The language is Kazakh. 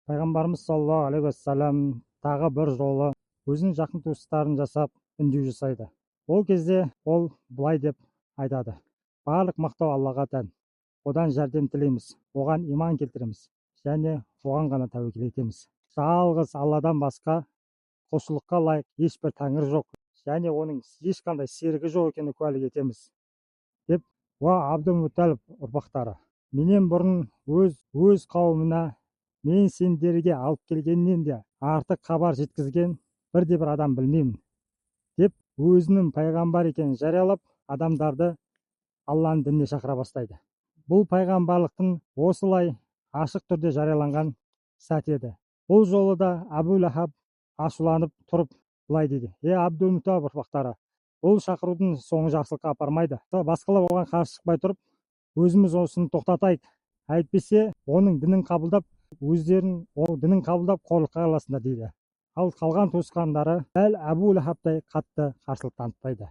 Пайғамбарымыз саллаллаху алейхи уассалам тағы бір жолы өзінің жақын туыстарын жасап, үндеу жасайды. Ол кезде ол былай деп айтады: «Барлық мақтау Аллаға тән, одан жәрдем тілейміз, оған иман келтіреміз және оған ғана тәуекел етеміз. Жалғыз Алладан басқа құлшылыққа лайық ешбір тәңір жоқ және оның ешқандай серігі жоқ екенін куәлік етеміз», – деп. «Уа, Абдул-Мутталиб ұрпақтары, менен бұрын өз қауымына мен сендерге алып келгеннен де артық хабар жеткізген бірде бір адам білмеймін», – деп, өзінің пайғамбар екенін жариялап, адамдарды Алланың дініне шақыра бастайды. Бұл пайғамбарлықтың осылай ашық түрде жарияланған сәті еді. Бұл жолы да Әбу Ләһаб ашуланып тұрып былай дейді: «Е, Абдул-Мутталиб ұрпақтары, бұл шақырудың соңы жақсылыққа апармайды. Басқалар оған қарсы шықпай тұрып, өзіміз осыны тоқтатайық, әйтпесе оның дінін қабылдап, өздерін ол дінін қабылдап, қорлыққа қаласыңдар», – дейді. Ал қалған туысқандары дәл Әбу Ләһабтай қатты қарсылық танытпайды.